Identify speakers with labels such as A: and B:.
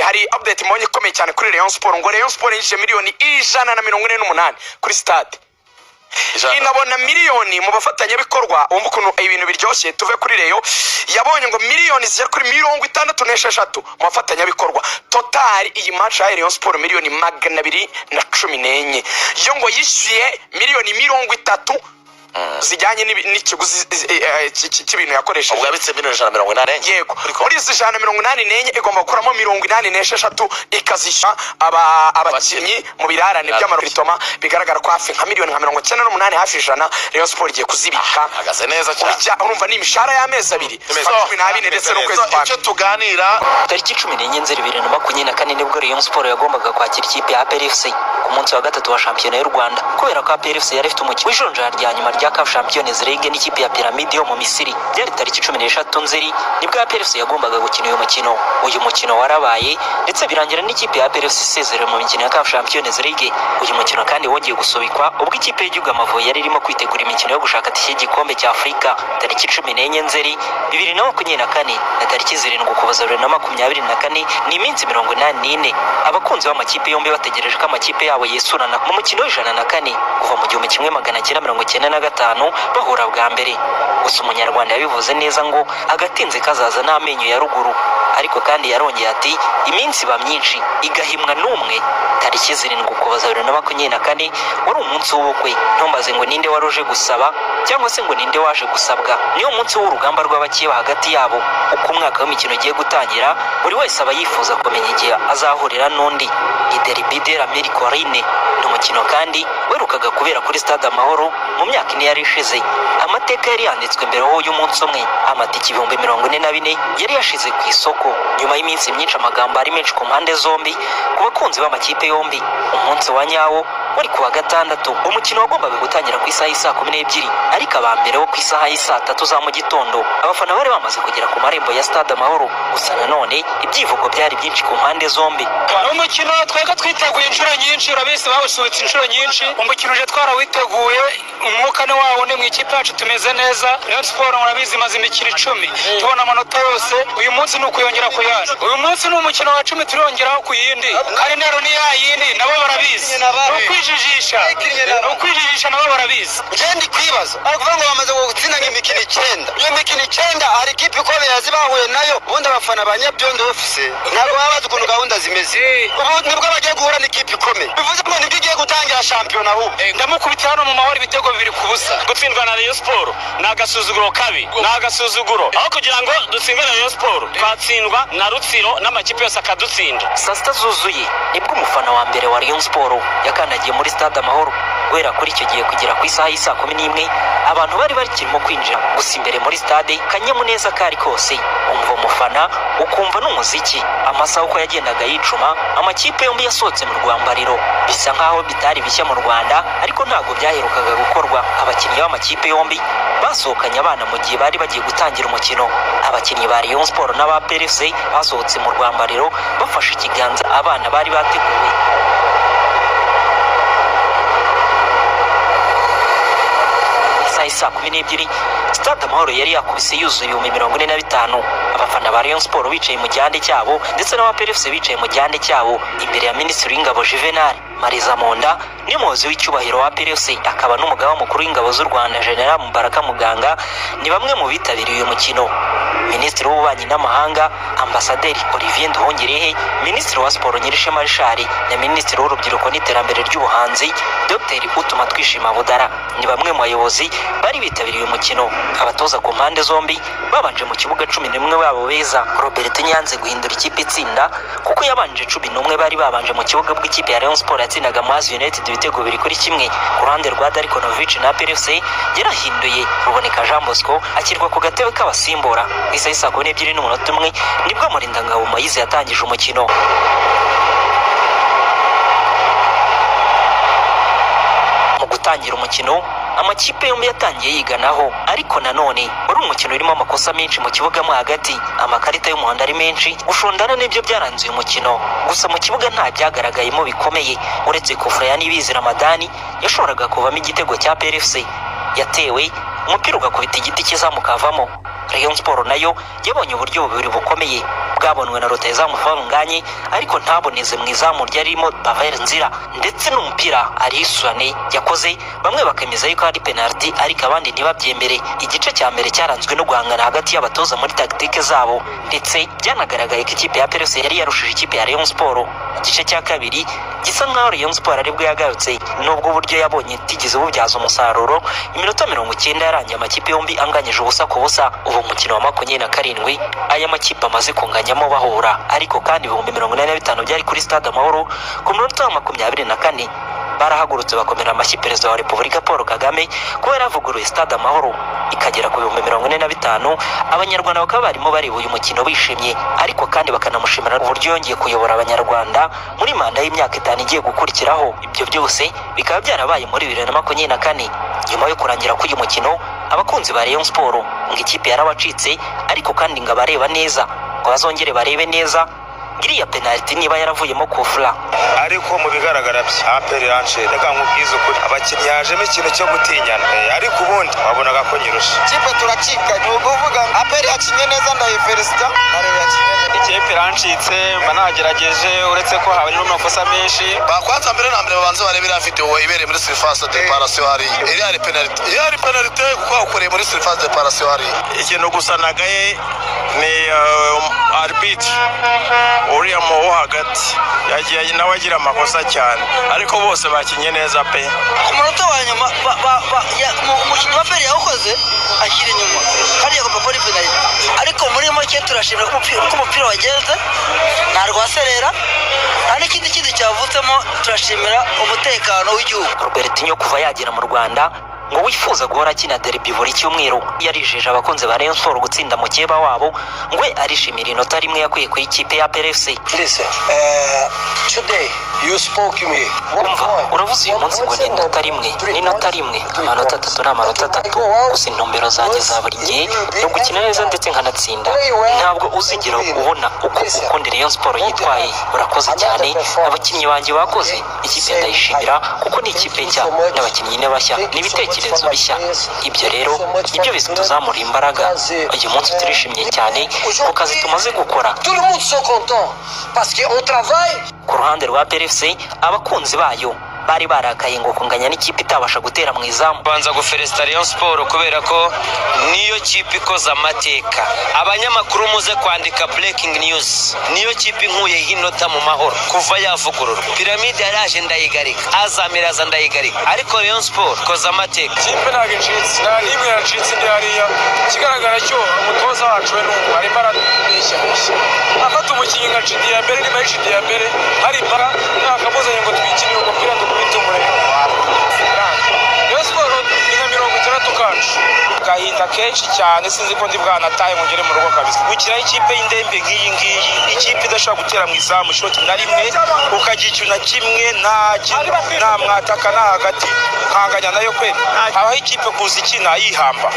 A: Hari update mbonye ikomeye cyane kuri Rayon Sport, ngo Rayon Sport yinjije miliyoni 148 kuri stade,
B: 100.
A: Inabona miliyoni mu bafatanyabikorwa. Wumva ukuntu ibintu biryoshye. Tuve kuri Rayon, yabonye ngo miliyoni zigera kuri 66 mu bafatanyabikorwa. Total iyi match ya Rayon Sport miliyoni 214. Yo ngo yishyuye miliyoni 30 zijyanye n'ikiguzi cy'ibintu yakoresheje.
B: Ubwo yabitse miliyoni 184.
A: Yego, muri izi 184 igomba gukuramo 86, ikazishyura abakinnyi mu birarane by'amaritoma. Bigaragara ko hafi nka miliyoni nka 98, hafi 100, Rayon Sport igiye kuzibika.
B: Ahagaze neza cyane.
A: Urumva ni imishahara y'amezi 2, 12 ndetse n'ukwezi kwa
B: Icyo tuganira.
C: Tariki 14 Nzeri 2024 nibwo Rayon Sport yagombaga kwakira ikipe ya APR FC ku munsi wa gatatu wa shampiyona y'u Rwanda, kubera ko APR FC yari ifite umukino w'ijonjora rya nyuma rya CAF Champions League n'ikipe ya Pyramide yo mu Misiri. Byari tariki 16 Nzeri nibwo APR FC yagombaga gukina uyu mukino. Uyu mukino warabaye, ndetse birangira n'ikipe ya APR FC isezerewe mu mikino ya CAF Champions League. Uyu mukino kandi wongeye gusubikwa ubwo ikipe y'igihugu Amavubi yari irimo kwitegura imikino yo gushaka tike y'igikombe cya Afurika. Tariki 14 Nzeri 2024 na tariki 7 Ukuboza 2024 ni iminsi 84 abakunzi b'amakipe yombi bategereje ko amakipe yabo yesurana mu mukino w'104 kuva mu 1995 bahura bwa mbere. Gusa Umunyarwanda yabivuze neza ngo agatinze kazaza n'amenyo ya ruguru, ariko kandi yarongeye ati iminsi iba myinshi igahimwa n'umwe. Tariki 7 Ukuboza 2024 wari umunsi w'ubukwe. Ntumbaze ngo ninde wari uje gusaba cyangwa se ngo ninde waje gusabwa. Niwo munsi w'urugamba rw'abakeba hagati yabo. Uko umwaka w'imikino ugiye gutangira, buri wese aba yifuza kumenya igihe azahurira n'undi. Ni Derby de la Mille Collines. Ni umukino kandi werukaga kubera kuri Stade Amahoro mu myaka 4 yari ishize. Amateka yari yanditswe mbere ho y'umunsi umwe. Amatike 44,000 yari yashize ku isoko. Nyuma y'iminsi myinshi amagambo ari menshi ku mpande zombi, ku bakunzi b'amakipe yombi, umunsi wa nyawo wari ku wa gatandatu. Umukino wagombaga gutangira ku isaha y'isaa 12, ariko aba mbere wo ku isaha y'isaa 3 za mu gitondo abafana bari bamaze kugera ku marembo ya Stade Amahoro. Gusa nanone ibyivugo byari byinshi ku mpande zombi.
D: Ni umukino twebwe twiteguye inshuro nyinshi. Urabizi, bawusubitse inshuro nyinshi. Umukino uje twarawiteguye, umwuka ni wawo ni mu ikipe yacu, tumeze neza. Rayon Sport murabizi imaze imikino 10 tubona amanota yose. Uyu munsi ni ukuyongera ku yandi. Uyu munsi ni umukino wa 10, turongeraho ku yindi, kandi intero ni ya yindi, nabo barabizi, ni ukwijijisha, ni ukwijijisha, nabo barabizi.
E: Njye ndi kwibaza, ari kuvuga ngo bamaze gutsinda imikino 9. Iyo mikino 9 hari ikipe ikomeye yazi bahuye nayo? Ubundi abafana ba Nyabyondo FC ntabwo baba bazi ukuntu gahunda zimeze. Ubu nibwo bagiye guhura n'ikipe ikomeye, bivuze ngo nibwo igiye gutangira shampiyona ahubwo.
D: Ndamukubita hano mu Mahoro ibitego 2-0.
F: Gutsindwa na Rayon Sport ni agasuzuguro kabi, ni agasuzuguro. Aho kugira ngo dutsindwe na Rayon Sport, twatsindwa na Rutsiro n'amakipe yose akadutsinda.
C: Saa 6 zuzuye nibwo umufana wa mbere wa Rayon Sport yakandagiye muri Stade Amahoro. Guhera kuri icyo gihe kugera ku isaha y'isaa 11 abantu bari bakirimo kwinjira. Gusa imbere muri stade kanyamuneza kari kose, umva umufana ukumva n'umuziki. Amasaha uko yagendaga yicuma, amakipe yombi yasohotse mu rwambariro. Bisa nkaho bitari bishya mu Rwanda, ariko ntabwo byaherukaga gukorwa. Abakinnyi b'amakipe yombi basohokanye abana mu gihe bari bagiye gutangira umukino. Abakinnyi ba Rayon Sport n'aba APR FC basohotse mu rwambariro bafashe ikiganza abana bari bateguwe. Isaha y'isaa 12 Stade Amahoro yari yakubise yuzuye 45,000. Abafana ba Rayon Sport bicaye mu gihande cyabo, ndetse n'aba APR FC bicaye mu gihande cyabo, imbere ya Minisitiri w'Ingabo Juvenal Marizamunda n'umuyobozi w'icyubahiro wa APR FC akaba n'umugaba mukuru w'ingabo z'u Rwanda, General Mubaraka Muganga, ni bamwe mu bitabiriye uyu mukino. Minisitiri w'Ububanyi n'Amahanga, Ambasaderi Olivier Nduhungirehe, Minisitiri wa Siporo Nyirishema Richard na Minisitiri w'Urubyiruko n'Iterambere ry'Ubuhanzi, Dr Utumatwishima Budara, ni bamwe mu bayobozi bari bitabiriye uyu mukino. Abatoza ku mpande zombi babanje mu kibuga 11 babo beza. Robert Nyanze guhindura ikipe itsinda kuko yabanje 11 bari babanje mu kibuga bw'ikipe ya Rayon Sport yatsindaga Muhazi United ibitego 2-1. Ku ruhande rwa Darko Novic na APR FC yarahinduye, Ruboneka Jean Bosco ashyirwa ku gatebe k'abasimbura. Isaha y'isaa 12:01 nibwo Murindangabo Moise yatangije umukino. Mu gutangira umukino amakipe yombi yatangiye yiganaho, ariko nanone wari umukino urimo amakosa menshi mu kibuga mo hagati, amakarita y'umuhondo ari menshi, gushondana nibyo byaranze uyu mukino. Gusa mu kibuga nta byagaragayemo bikomeye uretse kufura ya Nibizi Ramadani yashoboraga kuvamo igitego cya APR FC, yatewe umupira ugakubita igiti kizamukavamo. Rayon Sport nayo yabonye uburyo bubiri bukomeye bwabonwe na rutahizamu Fall Ngagne, ariko ntaboneze mu izamu ryarimo Pavel Nzira, ndetse n'umupira Ariswane yakoze, bamwe bakemeza yuko ari penalty ariko abandi ntibabyemere. Igice cya mbere cyaranzwe no guhangana hagati y'abatoza muri tactique zabo, ndetse byanagaragaye ko ikipe ya APR FC yari yarushije ikipe ya Rayon Sport. Igice cya kabiri gisa nkaho Rayon Sport aribwo yagarutse, nubwo uburyo yabonye itigeze bubyaza umusaruro. Iminota 90 yarangiye amakipe yombi anganyije 0-0. Ubu umukino wa 27 aya makipe amaze kunganyamo bahura, ariko kandi 85,000 byari kuri Stade Amahoro ku munota wa 24 barahagurutse bakomera amashyi Perezida wa Repubulika Paul Kagame kuba yaravuguruye Stade Amahoro ikagera ku 45,000. Abanyarwanda bakaba barimo bareba uyu mukino bishimye, ariko kandi bakanamushimira uburyo yongeye kuyobora Abanyarwanda muri manda y'imyaka 5 igiye gukurikiraho. Ibyo byose bikaba byarabaye muri 2024. Nyuma yo kurangira k'uyu mukino, abakunzi ba Rayon Sport ngo ikipe yarabacitse, ariko kandi ngo abareba neza ngo bazongere barebe neza iriya penaliti niba yaravuyemo kufura.
G: Ariko mu bigaragara byo APR irance. Reka nkubwize ukuri, abakinnyi hajemo ikintu cyo gutinyana. Ariko ubundi wabonaga ko nyirusha.
E: Kipe turacika, ni ukuvuga APR yakinye neza, ndayifelicita, na Rayon yakinye neza.
H: Ikipe irancitse, mba nagerageje, uretse ko habarimo amakosa menshi.
B: Bakwanza mbere na mbere babanze barebe iriya video ibereye muri surface de réparation hariya. Iriya ari penalty, iriya ari penalty kuko bawukoreye muri surface de réparation hariya.
G: Ikintu gusa nagaye ni arbitre uriya mu wo hagati, yagiye nawe agira amakosa cyane, ariko bose bakinye neza pe.
E: Ku munota wa nyuma umukinnyi wa APR yawukoze ashyira inyuma, kandi yagomba kuba ari penaliti. Ariko muri make turashimira ko umupira wagenze nta rwaserera, nta n'ikindi kindi cyavutsemo. Turashimira umutekano w'igihugu.
C: Robertinho kuva yagera mu Rwanda ngo wifuza guhora akina derby buri cyumweru, yarijeje abakunzi ba Rayon Sport gutsinda mukeba wabo, ngo we arishimira inota rimwe yakuye ku ikipe ya APR FC.
I: Listen, today you spoke to me.
C: Umva, uravuze uyu munsi ngo ni inota rimwe, ni inota rimwe, amanota atatu ni amanota atatu. Gusa intumbero zanjye za buri gihe ni ugukina neza ndetse nkanatsinda. Ntabwo uzigera ubona uko ukundi Rayon Sport yitwaye. Urakoze cyane, abakinnyi banjye bakoze. Ikipe ndayishimira kuko ni ikipe nshya n'abakinnyi ni bashya, ni ibitekerezo bishya. Ibyo rero nibyo bituzamura imbaraga. Uyu munsi turishimye cyane ku kazi tumaze gukora.
I: Tout le monde sont contents parce qu'on travaille.
C: Ku ruhande rwa APR FC, abakunzi bayo bari barakaye ngo kunganya n'ikipe itabasha gutera mu izamu.
H: Banza gufelicita Rayon Sport kubera ko niyo kipe ikoze amateka. Abanyamakuru muze kwandika breaking news: niyo kipe inkuyeho inota mu mahoro kuva yavugururwa. Piramide yaraje ndayigarika, Azam iraza ndayigarika, ariko Rayon Sport ikoze amateka.
D: Ikipe ntabwo incitse, nta n'imwe yacitse indi hariya. Ikigaragara cyo umutoza wacu we n'ubu arimo arabeshya beshya, afata umukinnyi nka Chidiyambere. Niba ari Chidiyambere hari impaka, ntakamuzanye ngo twikinire umupira dukubite umurego. Rayon Sport ni nka 60 kacu.
H: Agahinda kenshi cyane, sinzi ko ndi bwanatahe ngo ngere mu rugo kabisa.
G: Gukina ikipe y'indembe nk'iyi ngiyi, ikipe idashobora gutera mu izamu ishoti na rimwe, ukagira ikintu na kimwe, nta kintu, nta mwataka, nta hagati, nkanganya nayo kweli. Habaho ikipe kuza ikina yihamba.